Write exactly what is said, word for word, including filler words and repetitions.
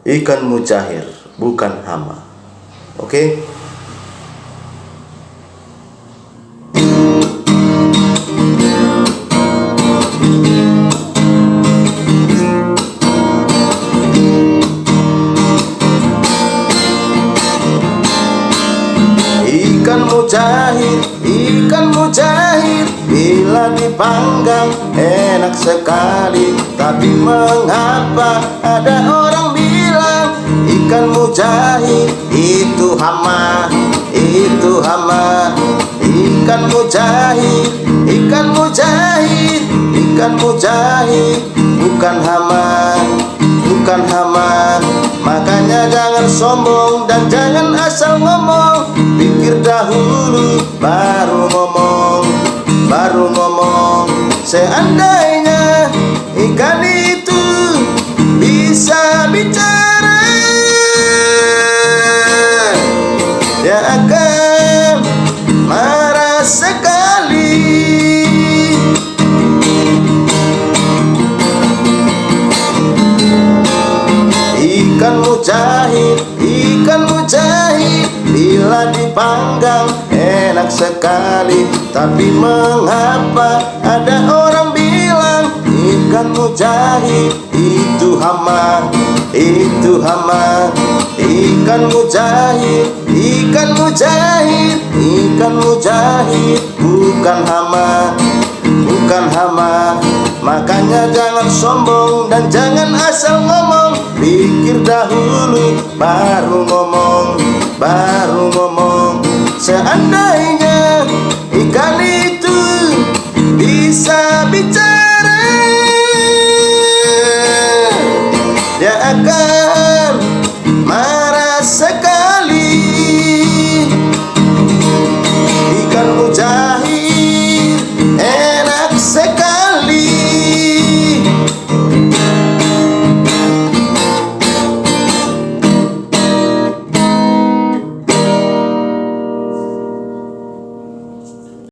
Ikan mujair, bukan hama. Oke? Ikan mujair, ikan mujair, bila dipanggang enak sekali. Tapi mengapa ada orang bilang ikan mujair itu hama, itu hama. Ikan mujair, ikan mujair, ikan mujair, bukan hama, bukan hama. Makanya jangan sombong dan jangan asal ngomong. Pikir dahulu baru ngomong, baru ngomong. Seandainya ikan itu bisa bicara, dia akan marah sekali. Ikan mujair, ikan mujair, bila dipanggang enak sekali. Tapi mengapa ada orang bilang ikan mujair itu hama, itu hama. Ikan mujair, ikan mujair, ikan mujair, bukan hama, bukan hama. Makanya jangan sombong dan jangan asal ngomong. Pikir dahulu baru ngomong, baru ngomong. Seandainya ikan itu bisa bicara, dia akan